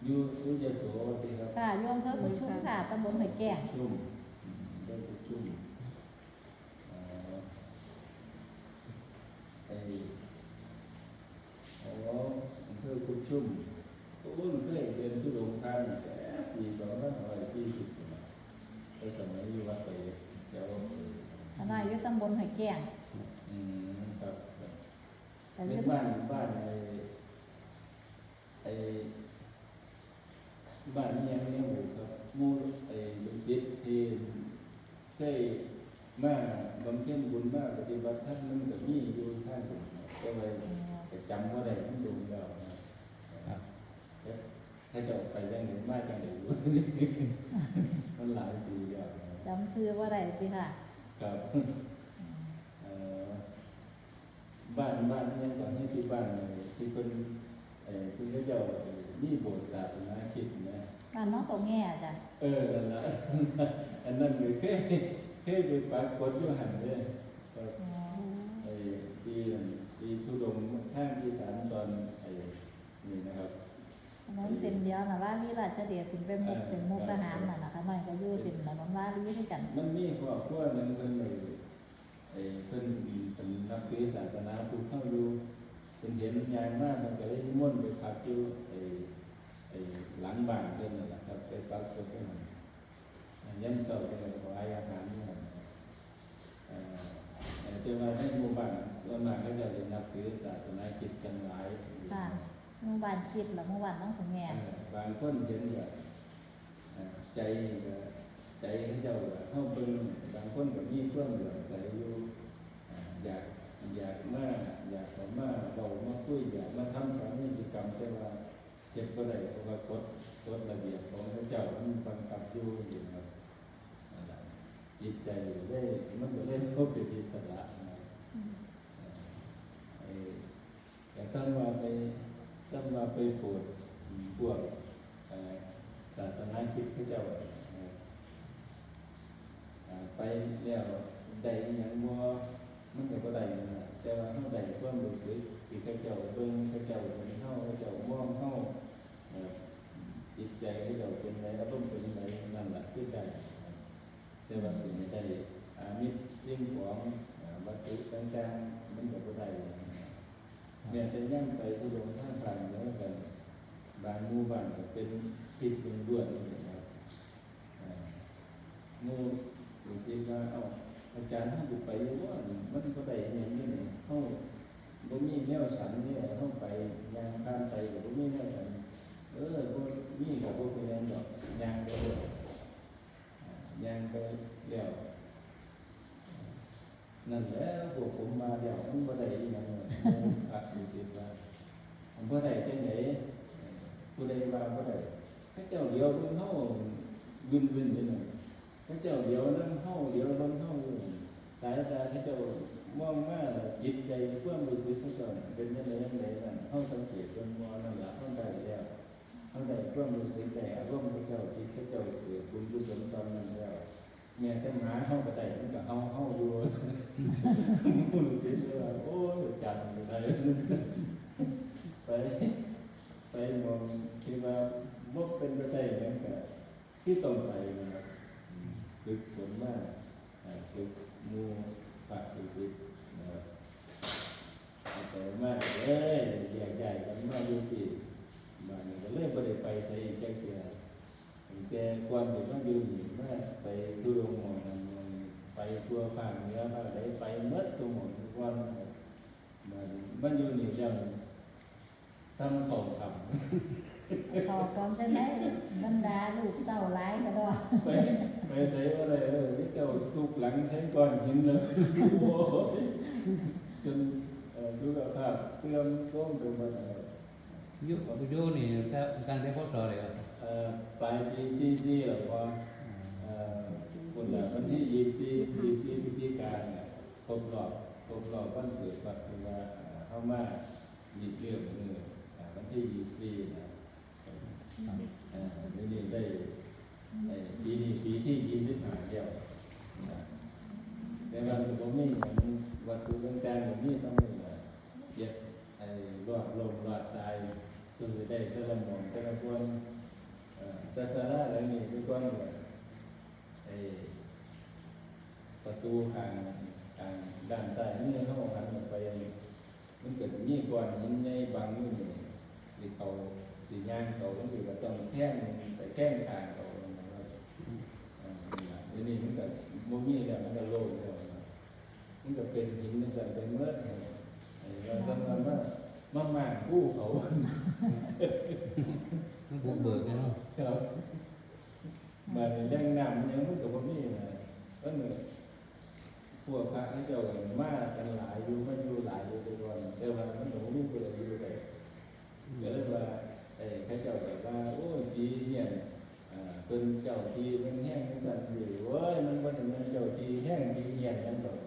ຢູ່ ຢູ່ຍະໂສຕິຄັບ ຄ່ະ ຢູ່ອຳເພີກຸດຊຸມຄ່ະ ຕຳບົນຫ້ວຍແກ້ງ ຊຸມ ອືມ ເມືອງກຸດຊຸມ ອ່າ ຊຸມ ໂອ້ຍ ເຄີຍເດີນທຸດົງຜ່ານແຕ່ປີສອງພັນຫ້າຮ້ອຍສີ່ສິບພຸ້ນລະ ແຕ່ສະໄໝຢູ່ວັດໄປແຖວ ຂ້ານ້ອຍຢູ່ຕຳບົນຫ້ວຍແກ້ງ ອືມ ຄັບ ແຕ່ຢູ່ ເປັນບ້ານ ບ້ານໄອ້ ໄອ້ ບ້ານອີ່ຫຍັງແນວບຸກັບໝູ່ ໄອ້ ລູກສິດທີ່ເຄີຍມາບຳເພັນບຸນ ມາປະຕິບັດທຳ ມັນກໍມີຢູ່ທາງພຸ້ນ ແຕ່ວ່າ ອໍ ກໍຈຳບໍ່ໄດ້ ມັນດົນແລ້ວນະ ຄັບ ເຂົາເຈົ້າໄປຈັ່ງໃດ ມາຈັ່ງໃດຢູ່ ມັນຫຼາຍປີແລ້ວນະ ຈຳຊື່ບໍ່ໄດ້ຕິຄະ? ຄັບ ອືມ ເອີ ບ້ານ ບ້ານອີ່ຫຍັງເກາະ ເຮືອນທີ່ບ້ານທີ່ເພິ່ນ ເອີ ທີ່ເຂົາເຈົ້າມີໂບດສາສະໜາຄຣິດນະ ບ້ານໜອງສອງແງຈ້ະ ເອີ ນັ້ນລະ ອັນນັ້ນກໍເຄີຍ ເຄີຍໄປປາກົດຢູ່ຫັ້ນເດ້ ອໍ ໄອ້ທີ່ ທີ່ທຸດົງທາງອີສານຕອນ ໄອ້ນີ້ນະຄັບ ຖະໜົນເສັ້ນດຽວນະ ວາລີລາດຊະເດດ ຂຶ້ນໄປມຸກ ເອີ ເປັນມຸກດາຫານນັ້ນນະ ຂ້ານ້ອຍກໍຢູ່ເປັນຖະໜົນວາລີຄືກັນ ມັນມີຄອບຄົວໜຶ່ງເພິ່ນໄດ້ ໄອ້ເພິ່ນເປັນນັບຖືສາສະໜາພຸດເຮົາຢູ່ ເພິ່ນເຫັນຍ່າງມາ ເພິ່ນກໍເລີຍນິມົນໄປພັກຢູ່ໄອ້ ໄອ້ຫຼັງບ້ານເພິ່ນນັ້ນລະຄັບ ໄປປັກກົດຢູ່ຫັ້ນ ຍາມເຊົ້າເພິ່ນກໍຖວາຍອາຫານຢູ່ຫັ້ນ ເອີ ແຕ່ວ່າໃນໝູ່ບ້ານສ່ວນມາກເຂົາເຈົ້າຈະນັບຖືສາສະໜາຄຣິດກັນຫຼາຍ ຄ່ະ ໝູ່ບ້ານຄຣິດ ແລະ ໝູ່ບ້ານໜອງສະແງ ເອີ ບາງຄົນເຫັນກໍ ເອີ ໃຈກໍ ໃຈເຂົາເຈົ້າກໍ ເຮົາເບິ່ງ ບາງຄົນກໍມີຄວາມເຫຼື້ອມໃສຢູ່ ເອີ ຢາກ ຢາກມາ ຢາກເຂົ້າມາເວົ້າມາຄຸຍ ຢາກມາທຳສາມີດກິດກຳ ແຕ່ວ່າເຮັດບໍ່ໄດ້ ເພາະວ່າກົດ ກົດລະບຽບຂອງເຂົາເຈົ້າມັນບັງຄັບຢູ່ນີ້ນະ ນັ້ນລະ ຈິດໃຈເລີຍ ມັນກໍເລີຍບໍ່ເປັນອິດສະຫຼະນະ ອືມ ເອີ ກໍສ່ຳວ່າໄປ ສ່ຳວ່າໄປໂປດພວກ ເອີ ສາສະໜາຄຣິດເຂົາເຈົ້າ ເອີ ໄປແລ້ວໄດ້ອີ່ຫຍັງບໍ່? ມັນກໍບໍ່ໄດ້ຫັ້ນນະ ແຕ່ວ່າເຮົາໄດ້ຄວາມຮູ້ສຶກທີ່ເຂົາເຈົ້າເບິ່ງ ເຂົາເຈົ້າເຫັນເຮົາ ເຂົາເຈົ້າມອງເຮົາ ເອີ ຈິດໃຈເຂົາເຈົ້າເປັນໃດ ອາລົມເປັນໃດ ນັ້ນລະຄືໄດ້. ແຕ່ວ່າຊິໃຫ້ໄດ້ອາມິດສິ່ງຂອງ ອາ ວັດຖຸຕ່າງໆ ມັນກໍບໍ່ໄດ້. ແມ່ນແຕ່ຍາມໄປທຸດົງທາງພາກເໜືອກັນ ບາງໝູ່ບ້ານກໍເປັນພິດລ້ວນໆ ເຫັນບໍ່? ອາ ໝູ່ລູກສິດວ່າ ເອົ້າ ອາຈານ ເຮົາຊິໄປຢູ່ບໍ່? ມັນບໍ່ໄດ້ອີ່ຫຍັງເດ ເຮົາບໍ່ມີແນວສັນເດ ເຮົາໄປ ຍ່າງຜ່ານໄປກໍບໍ່ມີແນວສັນ. ເອີ ບໍ່ມີກໍບໍ່ເປັນຫຍັງດອກ ຍ່າງໄປເລີຍ. ຍ່າງໄປແລ້ວ ນັ້ນແຫຼະ ພວກຜົມວ່າແລ້ວ ມັນບໍ່ໄດ້ອີ່ຫຍັງດອກ. ພະລູກສິດວ່າ ມັນບໍ່ໄດ້ຈັ່ງໃດ? ຜູ້ໃດວ່າບໍ່ໄດ້? ເຂົາເຈົ້າຫຼຽວເບິ່ງເຮົາວຶ່ນໆຢູ່ນັ້ນ. ເຂົາເຈົ້າຫຼຽວນຳເຮົາ ຫຼຽວເບິ່ງເຮົາຢູ່ນັ້ນ. ສາຍຕາເຂົາເຈົ້າມອງມາ ແລ້ວຈິດໃຈ ຄວາມຮູ້ສຶກເຂົາເຈົ້ານັ້ນເປັນຈັ່ງໃດຈັ່ງໃດນັ້ນ ເຮົາສັງເກດເບິ່ງບໍ່? ນັ້ນລະ ເຮົາໄດ້ແລ້ວ. ເຮົາໄດ້ຄວາມຮູ້ສຶກ ໄດ້ອາລົມເຂົາເຈົ້າ ທີ່ເຂົາເຈົ້າເກີດບຸນກຸສົນຕອນນັ້ນແລ້ວ. ແມ່ນແຕ່ໝາເຮົາກໍໄດ້ ມັນກໍເຫົ່າເຮົາຢູ່. ຮູ້ສຶກເລີຍວ່າ ໂອ້ຍ ອາຈານມັນກໍໄດ້ ໄປ ໄປໝ່ອງທີ່ວ່າບໍ່ເປັນໄປໄດ້ ມັນກໍຄືຕ້ອງໄປນະ ອືມ ຝຶກຝົນມາ ເອີ ຝຶກໝູ່ພະລູກສິດນະ. ໄປມາກໍເລີຍແຍກຍ້າຍກັນມາຢູ່ທີ່ ບາດນີ້ກໍເລີຍບໍ່ໄດ້ໄປໃສອີກຈັກເທື່ອ. ຕັ້ງແຕ່ກ່ອນຊິມາຢູ່ນີ້ ມາໄປທຸດົງໝ່ອງນັ້ນໝ່ອງນີ້ ໄປທົ່ວພາກເໜືອພາກໃດ ໄປໝົດທຸກໝ່ອງທຸກບ່ອນ. ບາດນີ້ມາຢູ່ນີ້ແລ້ວ ສ່ຳເຂົ້າຖ້ຳ ເຂົ້າຖ້ຳຈັ່ງໃດ? ບັນດາລູກເຕົ້າຫຼາຍກະດອກ ໄປ ໄປໃສບໍ່ໄດ້ເລີຍ ມີແຕ່ທຸກຫຼັງໃສ່ກ້ອນຫີນເລີຍ. ໂອ້ຍ ຈົນ ເອີ ສຸຂະພາບເສື່ອມໂຊມໄປໝົດແລ້ວ. ຢູ່ ຢູ່ນີ້ຕັ້ງແຕ່ ພ.ສ. ໃດ? ເອີ ປາຍປີສີ່ສີ່ແລ້ວ ພໍ ອືມ ເອີ ພຸ້ນລະ ວັນທີຊາວສີ່ ຊາວສີ່ ພຶດສະຈິກາ ຄົບຮອບ ຄົບຮອບວັນເກີດວັດ ເພິ່ນວ່າ ເອີ ເຮົາມາ ນີ້ເລີ່ມມື້ ອ່າ ວັນທີຊາວສີ່ນະ ອ່າ ມື້ນີ້ໄດ້ ໄດ້ ປີນີ້ປີທີຊາວຫ້າແລ້ວນະ ແຕ່ວ່າກໍບໍ່ມີຫຍັງ ວັດຖຸຕ່າງໆກໍມີສ່ຳນີ້ລະ ເຮັດໃຫ້ລອດລົ້ມລອດຕາຍ ເຊິ່ງໄດ້ແຕ່ລະໝ່ອງແຕ່ລະບ່ອນ ເອີ ແຕ່ສາລາຫຼັງນີ້ແຕ່ກ່ອນກໍ ໄອ້ ປະຕູຂ້າງ ຂ້າງດ້ານຊ້າຍມືເຮົາຫັນອອກໄປ ມັນກໍຊິມີກ້ອນຫີນໃຫຍ່ບັງຢູ່ນີ້ ແ ຊິເຂົ້າ ຊິຍ່າງເຂົ້າ ມັນກໍຕ້ອງແທງ ໄປແທງຂ້າງເຂົາ ເອີ ນີ້ລະ ດຽວນີ້ມັນກໍບໍ່ມີແລ້ວ ມັນກໍໂລ່ງແລ້ວ ມັນກໍເປັນຫີນຈັ່ງຊັ້ນໄປໝົດ ເອີ ວ່າຊັ້ນວ່າມາ ມາມ້າງພູເຂົາ ມັນບຸກເບີກເນາະ ຄັບ ບາດນີ້ແຫຼ່ງນ້ຳຫຍັງມັນກໍບໍ່ມີນະ ມັນ ພວກພະເຂົາເຈົ້າກໍມາກັນຫຼາຍຢູ່ ມາຢູ່ຫຼາຍຢູ່ແຕ່ກ່ອນ ແຕ່ວ່າມັນກໍບໍ່ມີຜູ້ໃດຢູ່ໄດ້ ກໍເລີຍວ່າ ເອີ ເຂົາເຈົ້າກໍວ່າ ໂອ້ຍ ຜີຮຽນ ເອີ ເພິ່ນເຈົ້າທີ່ເພິ່ນແຮງຈັ່ງຊັ້ນ ໂອ້ຍ ມັນບໍ່ໄດ້ແມ່ນເຈົ້າທີ່ແຮງ ຜີຮຽນຫຍັງດອກ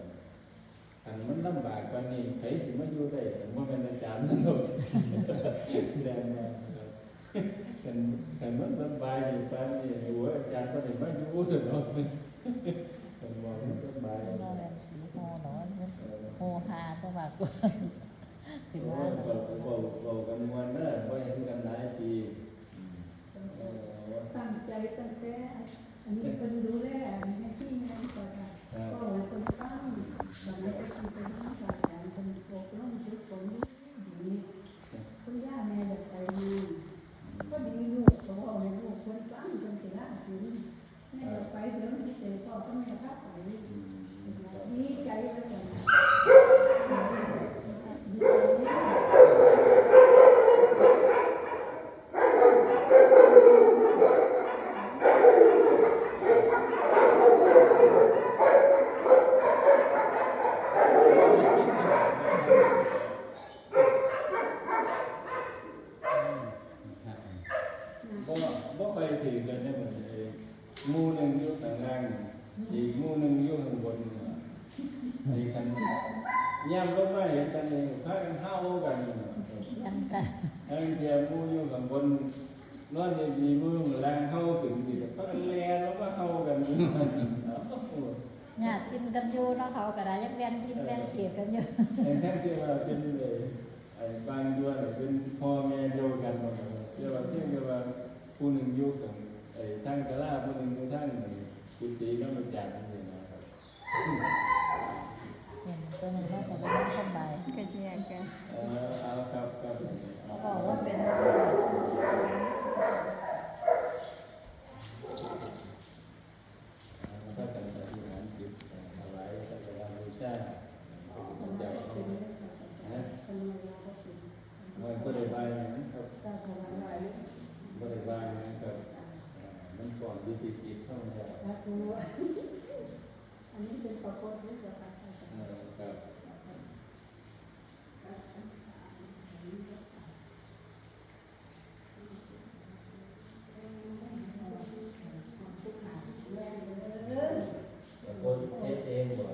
ຄັນມັນລຳບາກປານນີ້ ໃຜຊິມາຢູ່ໄດ້ ຄັນບໍ່ແມ່ນອາຈານດອກ ແມ່ນບໍ່? ຄັນ ຄັນມັນສະບາຍນີ້ ປານນີ້ ໂອ້ຍ ອາຈານບໍ່ໄດ້ມາຢູ່ຊັ້ນດອກ ຄັນວ່າມັນສະບາຍ ມັນບໍ່ແມ່ນຜີຫໍເນາະ ມັນ ເອີ ໂຮຮາຊະມາກກວ່າ ຊິວ່າ ໂອ້ຍ ເວົ້າ ເວົ້າ ເວົ້າກັນມ່ວນເດີ ບໍ່ເຫັນກັນຫຼາຍປີ ອືມ ເອີ ຕັ້ງໃຈຕັ້ງແຕ່ ອັນນີ້ເພິ່ນດູແລ ອັນນີ້ທີ່ແມ່ນກໍ ກໍໃຫ້ເພິ່ນຟັງ ບັດນີ້ກໍຊິໄປນຳພະອາຈານເພິ່ນອົບຮົມຝຶກຝົນ ດີ ຄຸນຍ່າແມ່ຢາກໄປງານ ພໍດີລູກກໍເວົ້າໃຫ້ລູກເພິ່ນຟັງ ເພິ່ນຊິລາສິນ ແມ່ຢາກໄປ ດຽວນີ້ເຈົ້າພໍ່ກັບແມ່ພາໄປ ອືມ ດີໃຈວ່າຊັ້ນ ດີໃຈ. ບໍ່ ບໍ່ຄ່ອຍຖືກກັນເດ້ ໝູ່ໜຶ່ງຢູ່ຂ້າງລ່າງ ອີກໝູ່ໜຶ່ງຢູ່ຂ້າງບົນ ນີ້ຄັນຍາມລົງມາເຫັນກັນນີ້ ພາກັນເຫົ່າກັນ ຢ້ານກັນ ລາງເທື່ອໝູ່ຢູ່ຂ້າງບົນ ນອນດີໆ ມື້ລາງເຫົ່າຂຶ້ນ ພາກັນແລ່ນລົງມາເຫົ່າກັນ ຍາດກິນກັນຢູ່ເນາະ ເຂົາກໍໄດ້ຍັງແວ່ນພິນແວ່ນເຂດກັນຢູ່ ແຕ່ງທັງທີ່ວ່າເປັນ ເອີ ໄອ້ບາງດວນເປັນພໍ່ແມ່ດຽວກັນໝົດ ແຕ່ວ່າພຽງແຕ່ວ່າຜູ້ໜຶ່ງຢູ່ຂ້າງ ໄອ້ທາງສາລາ ຜູ້ໜຶ່ງຢູ່ທາງກຸຕິນຳອາຈານນີ້ນະຄັບ ເຫັນຕົວໜຶ່ງເນາະ ກໍບໍ່ສະບາຍ ກໍແຍກກັນ ເອີ ເອົາ ຄັບ ຄັບ ເຂົາບອກວ່າເປັນ ພາກັນອະທິຖານຈິດ ຖວາຍສັກກາລະບູຊາພະພຸດທະເຈົ້າ ຮະ ບໍ່ໄດ້ວ່າຫຍັງຄັບ ບໍ່ໄດ້ວ່າຫຍັງຄັບ ມັນພ້ອມຢູ່ທີ່ຈິດເຮົາແລ້ວ ອັນນີ້ເປັນປາກົດເດ້ ເອີ ຄັບ. ເຮັດເອງບໍ່?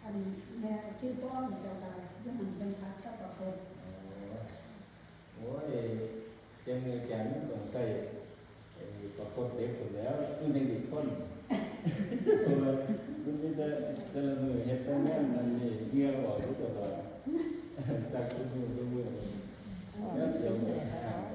ອັນແມ່ທີ່ປ້ອງເຈົ້າກະຢູ່ຫັ້ນເພິ່ນຜັດກັບປາກົດ ໂອ້ຍ ຈັ່ງອາຈານຕ້ອງໃຊ້ ເອີ ປາກົດເດັກພຸ້ນແລ້ວ ມັນຈັ່ງຊິທົນ ເພາະວ່າມັນມີແຕ່ ແຕ່ລະມື້ເຮັດແຕ່ງານ ອັນນີ້ເຫື່ອອອກຢູ່ຕະຫຼອດ ຕັກທຸກມື້ທຸກມື້ ແລ້ວດຽວມັນຫາຍໄປ.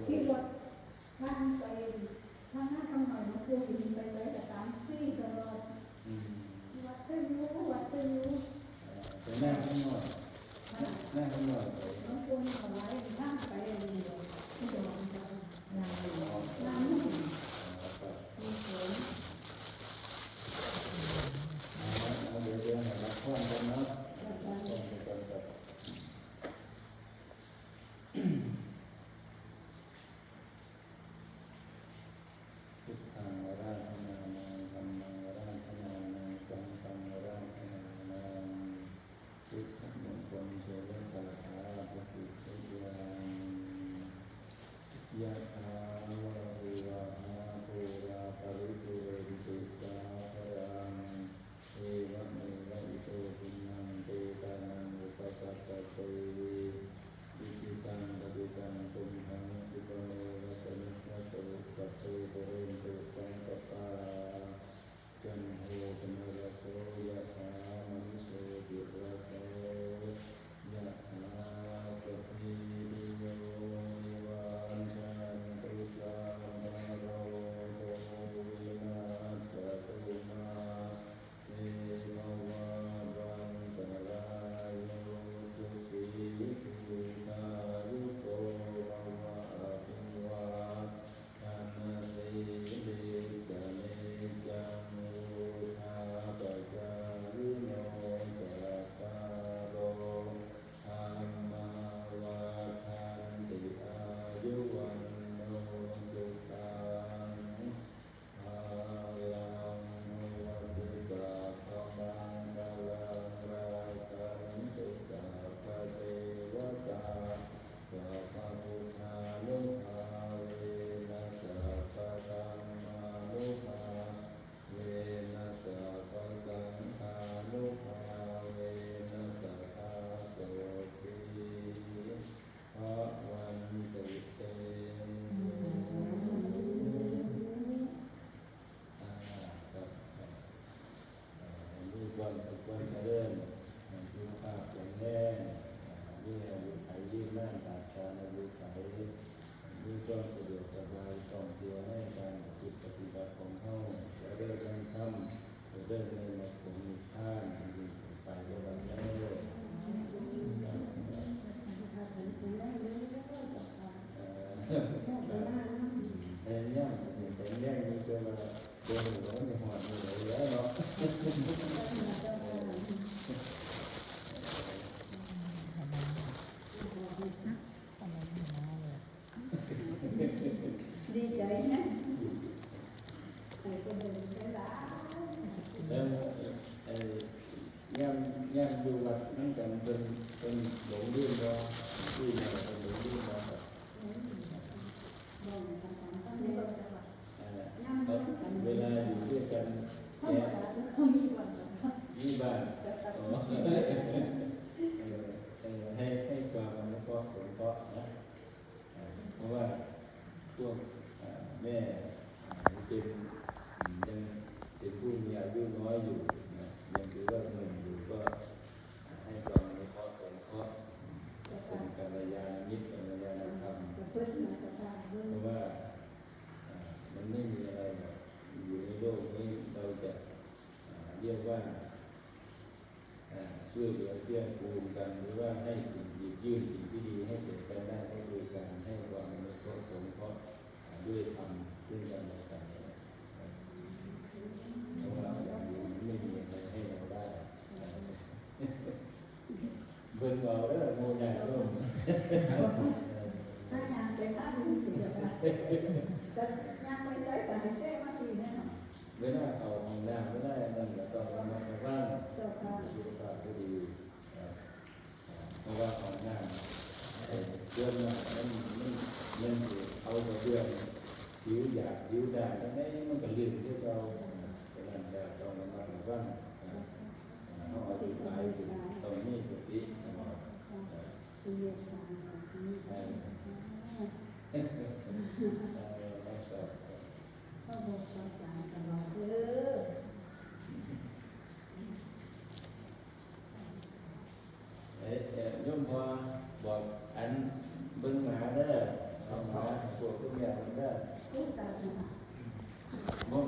ທີ່ວັດ ທາງໄປ ທາງໜ້າຄຳນ້ອຍ ມາປູ່ ໄປໃສກໍຕາມ ຊີ້ຕະຫຼອດ ອືມ ວັດໄຊຢູ່ ວັດໄຊຢູ່ ເອີ ໄປໜ້າຄຳນ້ອຍ ໜ້າຄຳນ້ອຍໄປ ຫຼວງປູ່ນີ້ກໍຫຼາຍ ທາງໄປອັນນີ້ ທີ່ຈະວ່າ ງານ ງານ ມີເສີງ ເອົາ ດຽວ ດຽວໃຫ້ຮັບພອນກັນເນາະ ຮັບພອນກັນກ່ອນ. ພຸດທັງວະຣາທະນານັງ ທຳມັງວະຣາທະນານັງ ສັງຄັງວະຣາທະນານັງ ສິລິມຸງຄຸນ ເສນະສາຖາ ປະສິດທິຍັງ ຍະຖາ ວາລິວະຫາ ປູຣາ ປະເຣ Icchitaṃ patthitaṃ tumhaṃ khippameva samijjhatu, sabbe pūrentu saṅkappā, cando paṇṇaraso yathā, maṇi jotiraso yathā. Sabbītiyo vivajjantu, sabbarogo vinassatu, mā te bhavatvantarāyo, sukhī dīghāyuko bhava. Abhivādanasīlissa niccaṃ vuḍḍhāpacāyino, cattāro dhammā vaḍḍhanti, āyu vaṇṇo sukhaṃ balaṃ. Bhavatu sabbamaṅgalaṃ, rakkhantu sabbadevatā, sabbabuddhānubhāvena, sabbadhammānubhāvena, sabbasaṅghānubhāvena, sadā sotthī bhavantu te. ອ່າ ຄະ ໃຫ້ມີຄວາມສຸກຄວາມຈະເລີນ ໃຫ້ສຸຂະພາບແຂງແຮງ ມີອາຍຸໄຂຍືນນານ ຕາບສານອາຍຸໄຂ ມີຄວາມສະດວກສະບາຍ ຄ່ອງແຄ້ວໃນການປະພຶດປະຕິບັດຂອງເຮົາ ຈະເລີນທຳ ຈະເລີນໃນມັກຜົນນິບພານ ໄປບໍ່ໄດ້ເດີ. ພະຍາຍາມ ແຂງແຮງຢູ່ ແຕ່ວ່າບໍ່ຮູ້ວ່າມັນຊິຮອດມື້ໃດແລ້ວເນາະ. ດີໃຈນະ ໃຫ້ເພິ່ນໄດ້ຫຼາຍໆ ແລ້ວ ເອີ ຍາມ ຍາມຢູ່ວັດນຳກັນ ເພິ່ນ ເພິ່ນຫຼົງລືມບໍ່? ທີ່ວ່າເພິ່ນຫຼົງລືມບໍ່? ເອີ ເວລາຢູ່ດ້ວຍກັນ ມີບ້າງ ອໍ ເອີ ເອີ ໃຫ້ ໃຫ້ຄວາມອະນຸເຄາະສົງເຄາະນະ. ເພາະວ່າພວກ ເອີ ແມ່ ເປັນ ຍັງເປັນຜູ້ມີອາຍຸນ້ອຍຢູ່ນະ ຍັງຖືວ່າໜຸ່ມຢູ່ ກໍໃຫ້ຄວາມອະນຸເຄາະສົງເຄາະ ເປັນກັນລະຍານມິດ ກັນລະຍານະທຳ. ເພາະວ່າ ເອີ ມັນໄມ່ມີອະໄລດອກ ຢູ່ໃນໂລກນີ້ ເຮົາຈະ ເອີ ຮຽກວ່າ ອ່າ ຊ່ວຍເຫຼືອເກື້ອກູນກັນ ຫຼືວ່າໃຫ້ສິ່ງ ຫຍິບຍື່ນສິ່ງທີ່ດີໃຫ້ແກ່ກັນໄດ້ ກໍຄືການໃຫ້ຄວາມອະນຸເຄາະສົງເຄາະ ອ່າ ດ້ວຍທຳເຊິ່ງກັນແລະກັນນີ້ແຫຼະ. ເພາະວ່າຢ່າງອື່ນມັນໄມ່ມີໃຜໃຫ້ເຮົາໄດ້. ເບິ່ງເອົາເດີ ໝູ່ຍາດໂຍມ ຖ້າຍ່າງໄປທາງອື່ນ ຈະຍ່າງໄປໃສກໍໃຫ້ແຊະມາທີ່ແນ່ເນາະ. ເວລາເຂົ້າຫ້ອງນ້ຳ ເວລາອັນນັ້ນກໍຕ້ອງລະມັດລະວັງ ເຈົ້າຄ່ະ ສຸຂະພາບບໍ່ດີ. ເອີ ເພາະວ່າຫ້ອງນ້ຳ ເອີ ສ່ວນມາກມັນ ມັນ ມັນຊິເອົາກະເບື້ອງ ຜິວຢາກ ຜິວດ້ານ ຈັ່ງໃດມັນກໍລື່ນຄືເກົ່າ. ສະນັ້ນແລ້ວຕ້ອງລະມັດລະວັງ. ເອີ ເຮົາອະທິບາຍຖືກ ຕ້ອງມີສະຕິຕະຫຼອດ. ເອີ ເອີ ເອີ ເອີ ເອີ ເອີ ເອີ ໂຍມພໍ່ບອກອັນເບິ່ງໝາເດີ ເອົາໝາໃຫ້ພວກຄຸນແມ່ເບິ່ງເດີ. ບໍ່ ບໍ່